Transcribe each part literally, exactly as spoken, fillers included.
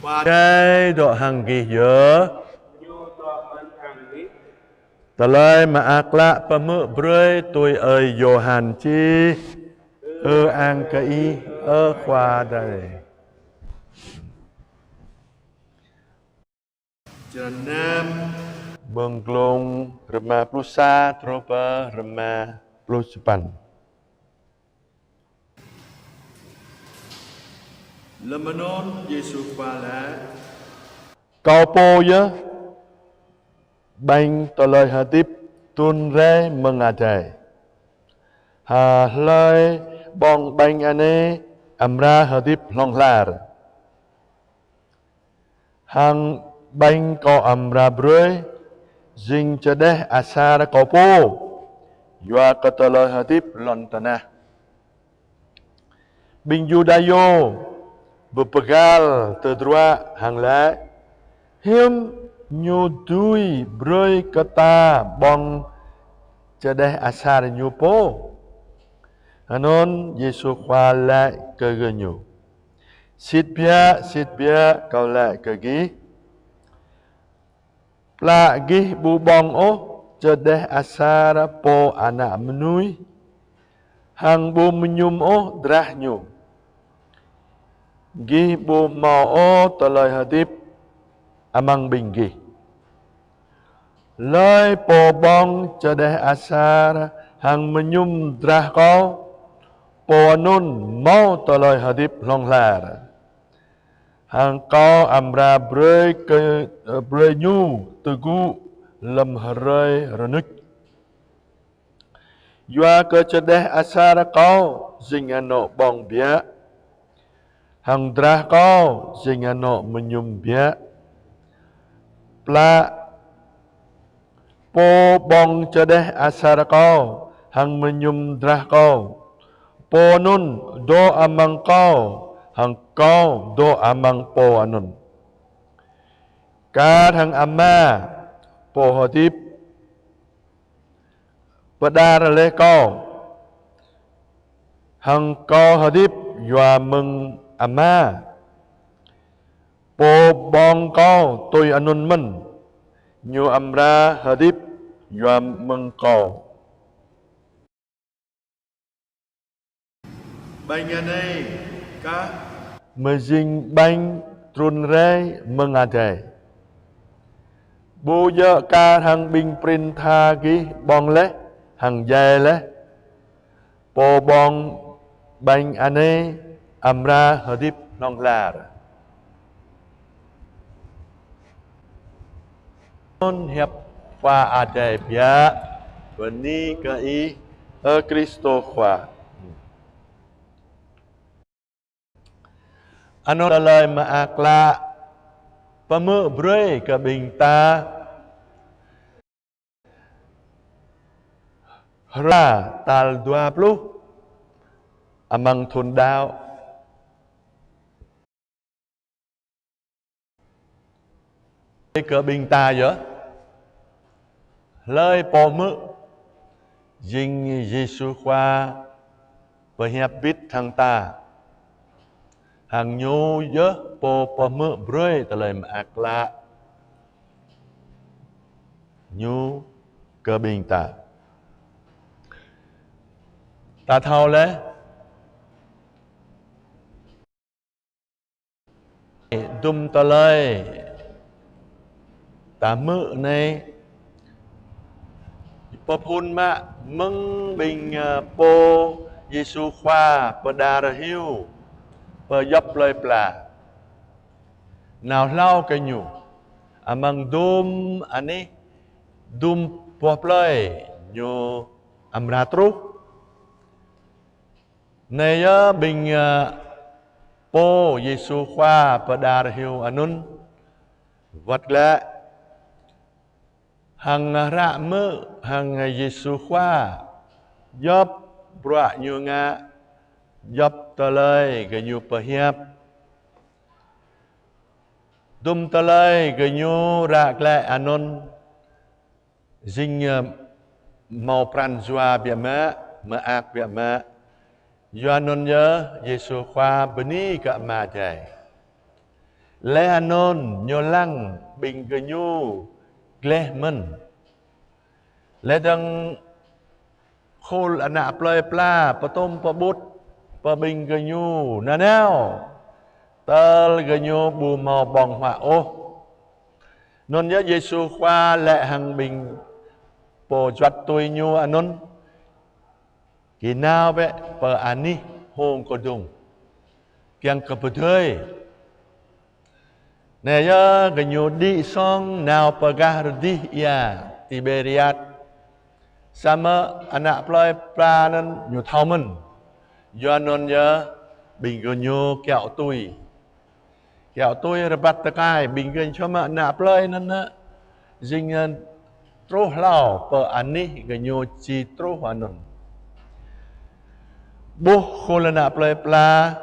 Adai dŏ hăng gih yơh. Tơlơi Mơak Klă pơhmư̆ brơi tui ơi Yôhan čih. Ơ ang kơ Ih, ơ Khua Adai. Črăn năm. Mơ̆ng glông rơma pluh sa truh pơ rơma pluh sapăn. Lơm anŭn Yêsu Khua laĭ: Kâo pô yơh ƀañ tơlơi hơdip trun rai mơ̆ng adai. Hăng hlơi ƀơ̆ng ƀañ anai amra hơdip hlŏng lar. Hăng ƀañ Kâo amra brơi jing čơđeh asar Kâo pô, yua kơ tơlơi hơdip lŏn tơnah. Ƀing Yuđa pơpơgal tơdruă hăng laĭ: Hiư̆m Ñu dưi brơi kơ ta ƀơ̆ng čơđeh asar Ñu pô? Anŭn Yêsu Khua laĭ kơ gơñu: Sĭt biă, sĭt biă, Kâo laĭ kơ gih, pla gih ƀu ƀơ̆ng ôh čơđeh asar Pô Ană Mơnuih, hăng ƀu mơñum ôh drah Ñu, gih ƀu hmâo ôh tơlơi hơdip amăng ƀing gih. Hlơi pô ƀơ̆ng čơđeh asar hăng mơñum drah Kâo, pô anŭn hmâo tơlơi hơdip hlŏng lar. Hăng Kâo amra brơi kơ, brơi ñu tơgŭ lơm hrơi rơnuč. Yua kơ čơđeh asar Kâo jing anŏ ƀơ̆ng biă, hăng drah Kâo jing anŏ mơñum biă. Pla pô ƀơ̆ng čơđeh asar Kâo hăng mơñum drah Kâo, pô anŭn dŏ amăng Kâo, hăng Kâo dŏ amăng pô anŭn. Kar hăng Ama, Pô hơdip, pơđar laih Kâo, hăng Kâo hơdip yua mơ̆ng Ama. Pô ƀơ̆ng Kâo tui anŭn mơ̆n, ñu amra hơdip yua mơ̆ng Kâo. Ƀañ anai kah mơjing ƀañ trun rai mơ̆ng adai, ƀu djơ̆ kar hăng ƀing prin tha gih ƀơ̆ng laih hăng djai laih. Pô ƀơ̆ng ƀañ anai amra hơdip hlŏng lar. Anŭn hiăp Khua Adai biă. Bơni kơ Ih, ơ Krist Khua. Anŭn tơlơi mơak klă pơhmư̆ brơi kơ ƀing ta. Hră tal dua pluh amăng thun đăo. Kơ ƀing ta yơh, hlơi pô hmư̆, jing Yêsu Khua pơhiăp bit hăng ta. Hăng Ñu yơh pô pơhmư̆ brơi tơlơi mơak klă Ñu kơ ƀing ta. Ta thâo laih, dum tơlơi ta hmư̆ anai pơphun mă mơ̆ng ƀing, ơ, pô Yêsu Khua pơđar hyu pơ djŏp plơi pla. Nao hlâo kơ Ñu, amăng dum anih, dum boh plơi Ñu amra truh. Anai yơh ƀing, ơ, pô Yêsu Khua pơđar hyu anŭn wơ̆t glaĭ hăng hră hmư̆ hăng Yêsu Khua, djŏp bruă Ñu ngă, djŏp tơlơi gơñu pơhiăp. Dum tơlơi gơñu ră glaĭ anŭn jing, ơ, hmâo pran jua biă mă, mơak biă mă. Yua anŭn yơh Yêsu Khua bơni kơ Ama Adai. Laih anŭn ñu lăng ƀing gơñu gleh mơ̆n. Laih dơ̆ng khul ană plơi pla pơtŭm pơƀut pơ ƀing gơñu nanao, tơl gơñu ƀu hmâo ƀơ̆ng huă ôh. Anŭn yơh Yêsu Khua laĭ hăng ƀing pô juăt tui ñu anŭn: Gih nao bĕ pơ anih hông kơdŭng, kiăng kơ pơdơi. Anai yơh gơñu đĭ sŏng nao pơ gah rơdih ia Tiberiad. Samơ̆ ană plơi pla anŭn ñu thâo mơ̆n. Yua anŭn yơh ƀing gơñu kiaŏ tui. Kiaŏ tui rơbat tơkai, ƀing gơñu samơ̆ ană plơi anŭn, ơ, jing, ơ, truh hlâo pơ anih gơñu či truh anŭn. Ƀuh khul ană plơi pla,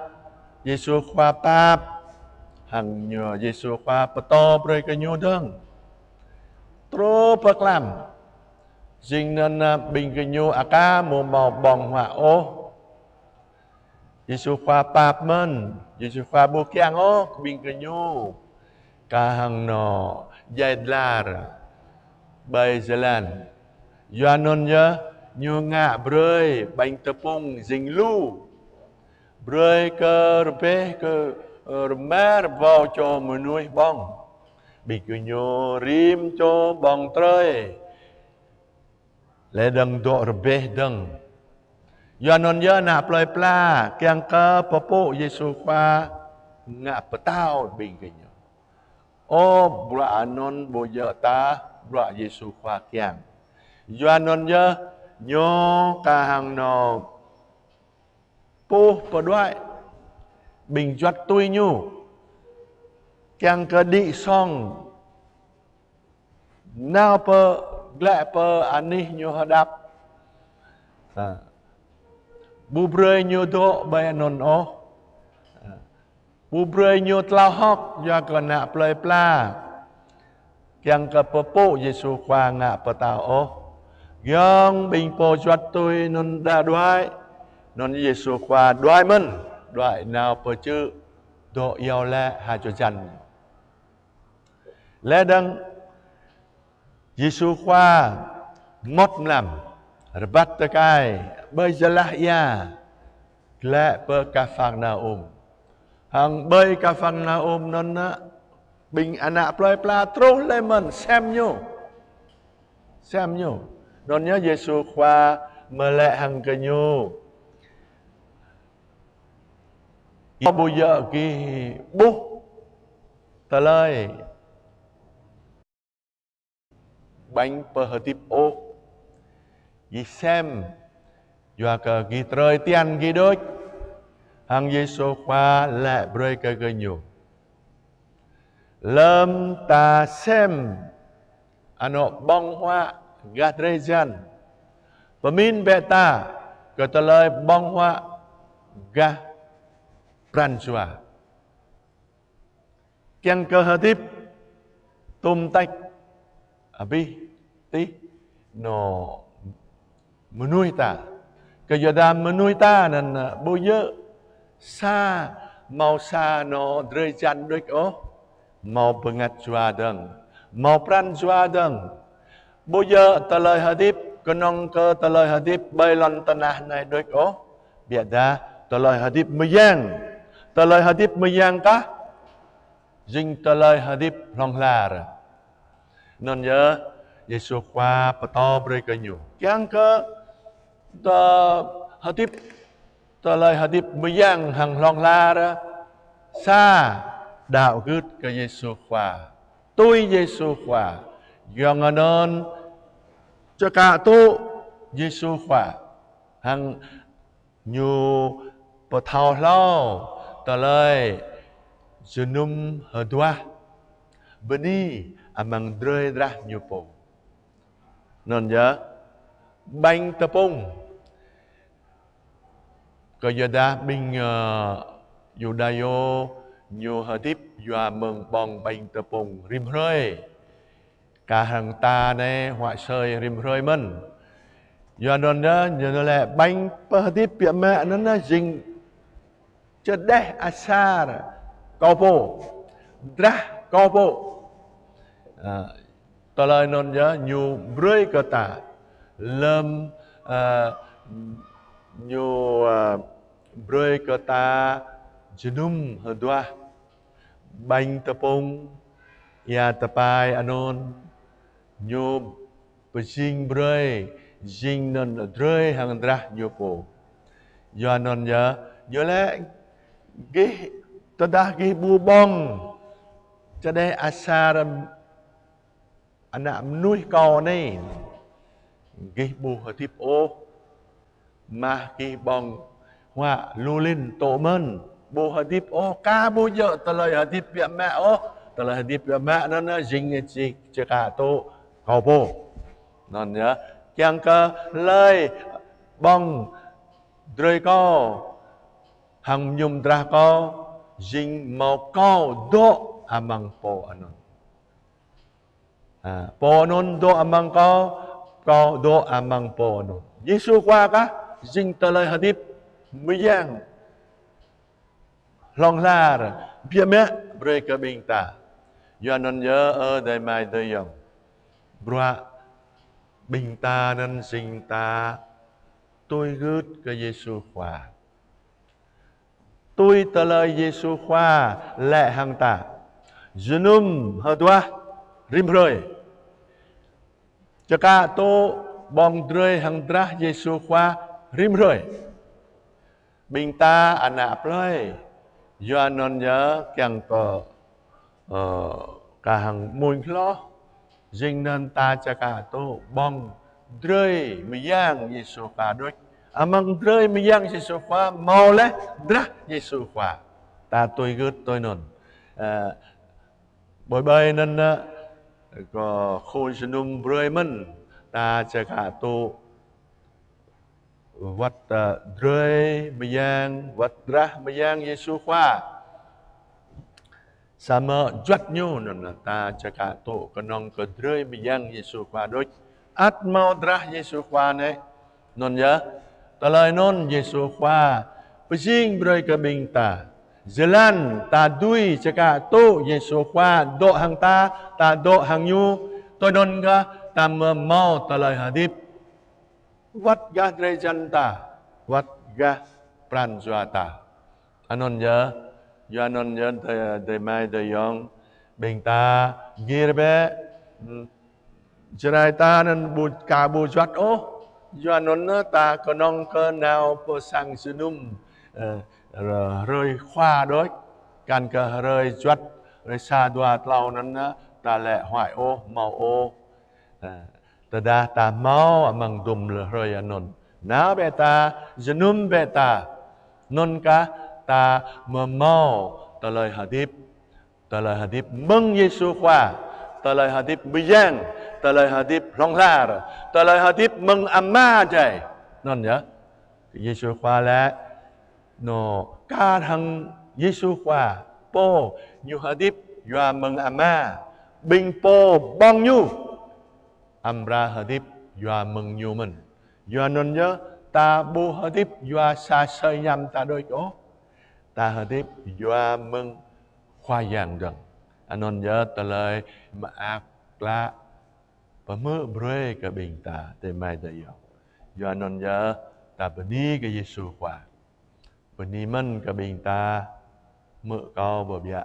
Yêsu Khua pap, hăng ñu Yêsu Khua pơtô brơi kơ ñu dơ̆ng. Truh pơ klăm, jing anŭn, ơ, ƀing gơñu aka ƀu hmâo ƀơ̆ng huă ôh. Yêsu Khua pap mơ̆n, Yêsu Khua ƀu kiăng ôh kơ ƀing gơñu kah hăng anŏ djai dlar ƀơi jơlan. Yua anŭn yơh ñu ngă brơi ƀañ tơpŭng jing lu, brơi kơ rơbeh kơ, ơ, rơma rơbâo čô mơnuih ƀơ̆ng. Ƀing gơñu rĭm čô ƀơ̆ng trơi, laih dơ̆ng dŏ rơbeh dơ̆ng. Yua anŭn yơh ană plơi pla kiăng kơ pơpŭ Yêsu Khua ngă pơtao ƀing gơñu. Ơ, bruă anŭn ƀu djơ̆ tah bruă Yêsu Khua kiăng. Yua anŭn yơh ñu kah hăng anŏ puh pơđuaĭ ƀing juăt tui ñu kiăng kơ đĭ sŏng nao pơ, glaĭ pơ anih ñu hơđăp. Ha. Ƀu brơi ñu dŏ ƀơi anŭn ôh. Ha. Ƀu brơi ñu tlao hơ̆k yua kơ ană plơi pla kiăng kơ pơpŭ Yêsu Khua ngă pơtao ôh. Giŏng ƀing pô juăt tui anŭn đa đuaĭ, anŭn Yêsu Khua đuaĭ mơ̆n, đuaĭ nao pơ čư̆ dŏ iâu laĭ ha čô jăn. Laih dơ̆ng Yêsu Khua mŭt mlam, rơbat tơkai ƀơi jơlah ia, glaĭ pơ Kapharnaum. Hăng ƀơi Kapharnaum anŭn, ƀing ană plơi pla truh laih mơ̆n sem ñu. Sem ñu. Anŭn yơh Yêsu Khua mơ̆ laĭ hăng gơñu: Ƀu djơ̆ gih ƀuh tơlơi ƀañ pơhơdip ôh. Gih sem, yua kơ gih trơi tian gih đôč. Hăng Yêsu Khua laĭ brơi kơ gơñu: Lơm ta sem anŏ ƀơ̆ng huă gah drơi jan, pơmĭn bĕ ta kơ tơlơi ƀơ̆ng huă gah pran jua. Kiăng kơ hơdip tŭm tač abih tih anŏ mơnuih ta. Kơ yua dah mơnuih ta anŭn, ơ, ƀu djơ̆ sa, hmâo sa anŏ drơi jan đôč ôh, hmâo bơngăt jua dơ̆ng, hmâo pran jua dơ̆ng. Ƀu djơ̆ tơlơi hơdip, kơnơ̆ng kơ tơlơi hơdip ƀơi lŏn tơnah anai đôč ôh. Biă dah tơlơi hơdip mơyang. Tơlơi hơdip mơyang kah jing tơlơi hơdip hlŏng lar. Anŭn yơh Yêsu Khua pơtô brơi kơ ñu. Kiăng kơ tơ hơdip, tơlơi hơdip mơyang hăng hlŏng lar, sa đaŏ gưt kơ Yêsu Khua, tui Yêsu Khua. Giŏng anŭn čơkă tŭ Yêsu Khua hăng ñu pơthâo hlâo tơlơi jơnum hơduah bơni amăng drơi drah ñu pô. Anŭn yơh, ƀañ tơpŭng. Kơ yua dah ƀing, ơ, Yuđa yơh ñu hơdip yua mơ̆ng ƀơ̆ng ƀañ tơpŭng rĭm hrơi. Kah hăng ta anai huă sơi rĭm hrơi mơ̆n. Yua anŭn yơh, ñu laĭ ƀañ pơhơdip biă mă anŭn yơh jing čơđeh asar kâo pô. drah kâo pô. Ă, tơlơi anŭn yơh ñu brơi kơ ta. Lơm, ă, ñu, ă, brơi kơ ta jơnum hơduah, ƀañ tơpŭng, ia tơpai anŭn, ñu pơjing brơi, jing anŭn drơi hăng drah ñu pô. Yua anŭn yơh, ñu laĭ gih, tơdah gih ƀu ƀơ̆ng čơđeh asar ană mơnuih kâo anai, gih ƀu hơdip ôh. Mah gih ƀơ̆ng huă lu lin tŏ mơ̆n, ƀu hơdip ôh, aka ƀu djơ̆ tơlơi hơdip biă mă ôh. Tơlơi hơdip biă mă anŭn jing či čơkă tŭ kâo pô. Anŭn yơh, kiăng kơ hlơi ƀơ̆ng drơi kâo hăng mơñum drah kâo, jing hmâo kâo dŏ amăng pô anŭn. Ă, pô anŭn dŏ amăng kâo, kâo dŏ amăng pô anŭn. Yêsu Khua kah jing tơlơi hơdip mơyang hlŏng lar biă mă brơi kơ ƀing ta. Yua anŭn yơh, ơ adơi amai adơi ayŏng, bruă ƀing ta anŭn jing ta tui gưt kơ Yêsu Khua. Tui tơlơi Yêsu Khua laĭ hăng ta. Jơnum hơduah rĭm hrơi. Čơkă tŭ ƀơ̆ng drơi hăng drah Yêsu Khua rĭm hrơi. Ƀing ta ană plơi. Yua anŭn yơh kiăng kơ, ơ, kah hăng mơ̆ng hloh. Jing anŭn ta čơkă tŭ ƀơ̆ng drơi mơyang Yêsu Khua đôč. Amăng drơi mơyang Yêsu Khua hmâo laih drah Yêsu Khua. Ta tui gưt tui anŭn. Ă, ƀơi ƀơi anŭn, ă, kơ khul jơnum brơi mơ̆n ta čơkă tŭ wơ̆t, ă, drơi mơyang, wơ̆t drah mơyang Yêsu Khua. Samơ̆ juăt ñu anŭn ta čơkă tŭ kơnơ̆ng kơ drơi mơyang Yêsu Khua đôč. Ăt hmâo drah Yêsu Khua anai. Anŭn yơh, tơlơi anŭn Yêsu Khua pơjing brơi kơ ƀing ta. Jơlan ta dưi čơkă tŭ Yêsu Khua dŏ hăng ta, ta dŏ hăng ñu, tui anŭn kah ta mơ̆ hmâo tơlơi hơdip. Wơ̆t gah drơi jăn ta, wơ̆t gah pran jua ta. Anŭn yơh, yua anŭn yơh, adơi, adơi amai adơi ayŏng, ƀing ta gir bĕ, hm, Jrai ta anŭn ƀu, aka ƀu juăt ôh. Yua anŭn ta kơnơ̆ng kơ nao pơ sang jơnum, ơ, hrơi Khua đôč. Kăn kơ hrơi juăt, hrơi sa dua tlâo anŭn ta lĕ huăi ôh, hmâo ôh. Ơ, tơdah ta hmâo amăng dŭm hrơi anŭn, nao bĕ ta, jơnum bĕ ta. Anŭn kah ta mơ̆ hmâo tơlơi hơdip. Tơlơi hơdip mơ̆ng Yêsu Khua, tơlơi hơdip mơyang, tơlơi hơdip hlŏng lar, tơlơi hơdip mơ̆ng Ama Adai. Anŭn yơh. Yêsu Khua laĭ, nô, kar hăng Yêsu Khua, pô ñu hơdip yua mơ̆ng Ama, ƀing pô ƀơ̆ng ñu amra hơdip yua mơ̆ng ñu mơ̆n. Yua anŭn yơh, ta ƀu hơdip yua sa sơi ñăm ta đôč ôh. Ta hơdip yua mơ̆ng Khua Yang dơ̆ng. Anŭn yơh tơlơi mơak klă pơhmư̆ brơi kơ ƀing ta, adơi amai adơi ayŏng. Yua anŭn yơh ta bơni kơ Yêsu Khua. Bơni mơ̆n kơ ƀing ta hmư̆ kâo pơbiă